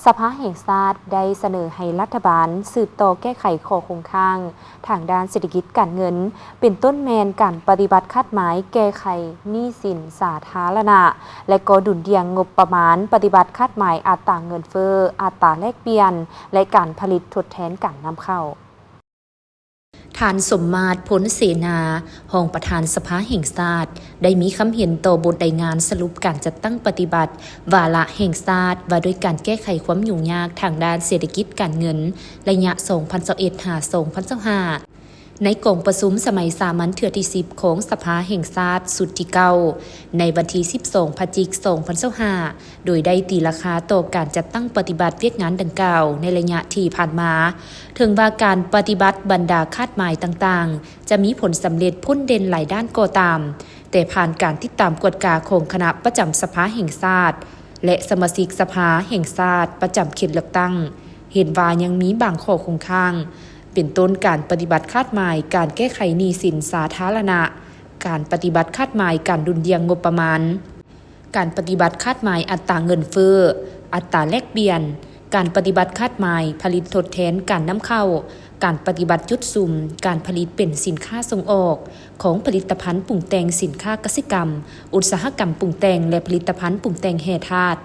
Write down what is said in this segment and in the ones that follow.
ສະພາແຫ່ງຊາດໄດ້ສະເໜີໃຫ້ລັດຖະບານສືບຕໍ່ແກ້ໄຂຂໍ້ຄົງຄ້າງທາງດ້ານເສດຖະກິດການເງິນ, ເປັນຕົ້ນແມ່ນການປະຕິບັດຄາດໝາຍແກ້ໄຂໜີ້ສິນສາທາລະນະ ແລະ ກໍດຸນດ່ຽງງົບປະມານປະຕິບັດຄາດໝາຍອັດຕາເງິນເຟີ້, ອັດຕາແລກປ່ຽນ ແລະ ການຜະລິດທົດແທນການນຳເຂົ້າ. ທ່ານ ສົມມາດ ພົນເສນາ ຮອງປະທານສະພາແຫ່ງຊາດ ໄດ້ມີຄຳເຫັນຕໍ່ບົດລາຍງານສະຫຼຸບການຈັດຕັ້ງປະຕິບັດວາລະແຫ່ງຊາດວ່າດ້ວຍການແກ້ໄຂຄວາມຫຍຸ້ງຍາກທາງດ້ານເສດຖະກິດການເງິນ ໄລຍະ ສອງພັນຊາວເອັດ ຫາ ສອງພັນຊາວຫ້າ ໃນກອງປະຊຸມສະໄໝສາມັນເທື່ອທີສິບ ຂອງສະພາແຫ່ງຊາດຊຸດທີເກົ້າ ໃນວັນທີສິບສອງ ພະຈິກ ສອງພັນຊາວຫ້າ ໂດຍໄດ້ຕີລາຄາຕໍ່ການຈັດຕັ້ງປະຕິບັດວຽກງານດັ່ງກ່າວໃນໄລຍະທີ່ຜ່ານມາ, ເຖິງວ່າການປະຕິບັດບັນດາຄາດໝາຍຕ່າງໆ ຈະມີຜົນສຳເລັດພົ້ນເດັ່ນຫຼາຍດ້ານກໍຕາມ, ແຕ່ຜ່ານການຕິດຕາມກວດກາຂອງຄະນະປະຈຳສະພາແຫ່ງຊາດ ແລະ ສະມາຊິກສະພາແຫ່ງຊາດປະຈຳເຂດເລືອກຕັ້ງ ເຫັນວ່າຍັງມີບາງຂໍ້ຄົງຄ້າງ, ເປັນຕົ້ນການປະຕິບັດຄາດໝາຍການແກ້ໄຂໜີ້ສິນສາທາລະນະ, ການປະຕິບັດຄາດໝາຍການດຸນດ່ຽງງົບປະມານ, ການປະຕິບັດຄາດໝາຍອັດຕາເງິນເຟີ້, ອັດຕາແລກປ່ຽນ, ການປະຕິບັດຄາດໝາຍຜະລິດທົດແທນການນຳເຂົ້າ, ການປະຕິບັດຈຸດສຸມການຜະລິດເປັນສິນຄ້າສົ່ງອອກຂອງຜະລິດຕະພັນປຸງແຕ່ງສິນຄ້າກະສິກຳ, ອຸດສາຫະກຳປຸງແຕ່ງ ແລະ ຜະລິດຕະພັນປຸງແຕ່ງແຮ່ທາດ,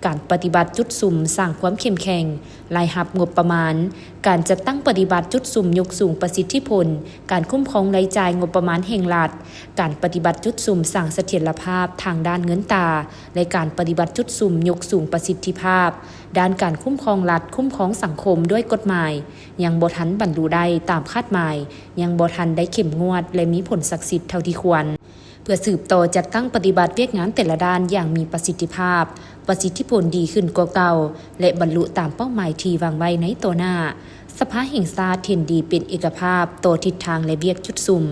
ການປະຕິບັດຈຸດສຸມສ້າງຄວາມເຂັ້ມແຂງລາຍຮັບງົບປະມານ, ການຈັດຕັ້ງປະຕິບັດຈຸດສຸມຍົກສູງປະສິດທິຜົນການຄຸ້ມຄອງລາຍຈ່າຍງົບປະມານແຫ່ງລັດ, ການປະຕິບັດຈຸດສຸມສ້າງສະຖຽນລະພາບທາງດ້ານເງິນຕາ ແລະ ການປະຕິບັດຈຸດສຸມຍົກສູງປະສິດທິພາບດ້ານການຄຸ້ມຄອງລັດ, ຄຸ້ມຄອງສັງຄົມດ້ວຍກົດໝາຍ ຍັງບໍ່ທັນບັນລຸໄດ້ຕາມຄາດໝາຍ, ຍັງບໍ່ທັນໄດ້ເຂັ້ມງວດ ແລະ ມີຜົນສັກສິດເທົ່າທີ່ຄວນ. ເພື່ອສືບຕໍ່ຈັດຕັ້ງປະຕິບັດວຽກງານແຕ່ລະດ້ານຢ່າງມີປະສິດທິພາບ, ປະສິດທິຜົນດີຂຶ້ນກວ່າເກົ່າ ແລະ ບັນລຸຕາມເປົ້າໝາຍທີ່ວາງໄວ້ໃນຕໍ່ໜ້າ. ສະພາແຫ່ງຊາດເຫັນດີເປັນເອກະພາບຕໍ່ທິດທາງ ແລະ ວຽກຈຸດສຸມ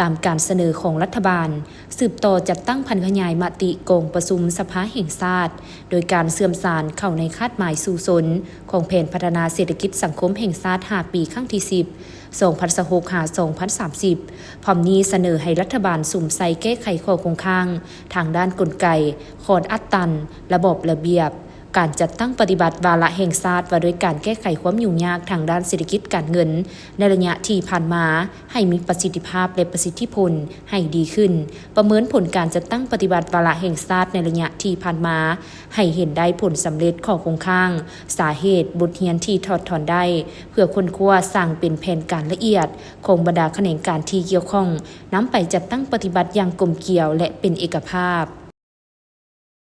ຕາມການສະເໜີຂອງລັດຖະບານ, ສືບຕໍ່ຈັດຕັ້ງຜັນຂະຫຍາຍມະຕິກອງປະຊຸມສະພາແຫ່ງຊາດ ໂດຍການເຊື່ອມສານເຂົ້າໃນຄາດໝາຍສູ້ຊົນຂອງແຜນພັດທະນາເສດຖະກິດສັງຄົມແຫ່ງຊາດຫ້າປີ ຄັ້ງທີສິບ ສອງພັນຊາວຫົກ ຫາ ສອງພັນສາມສິບ ພ້ອມນີ້ສະເໜີໃຫ້ລັດຖະບານສຸມໃສ່ແກ້ໄຂຂໍ້ຄົງຄ້າງທາງດ້ານກົນໄກ, ຄອນອັດຕັນ, ລະບອບລະບຽບ, ການຈັດຕັ້ງປະຕິບັດວາລະແຫ່ງຊາດວ່າດ້ວຍການແກ້ໄຂຄວາມຫຍຸ້ງຍາກທາງດ້ານເສດຖະກິດການເງິນໃນໄລຍະທີ່ຜ່ານມາ ໃຫ້ມີປະສິດທິພາບ ແລະ ປະສິດທິຜົນໃຫ້ດີຂຶ້ນ, ປະເມີນຜົນການຈັດຕັ້ງປະຕິບັດວາລະແຫ່ງຊາດໃນໄລຍະທີ່ຜ່ານມາ ໃຫ້ເຫັນໄດ້ຜົນສຳເລັດຂອງໂຄງຮ່າງ, ສາເຫດ, ບົດຮຽນທີ່ຖອດຖອນໄດ້ ເພື່ອຄົ້ນຄວ້າສ້າງເປັນແຜນການລະອຽດຂອງບັນດາຂະແໜງການທີ່ກ່ຽວຂ້ອງ ນຳໄປຈັດຕັ້ງປະຕິບັດຢ່າງກົມກຽວ ແລະ ເປັນເອກະພາບ.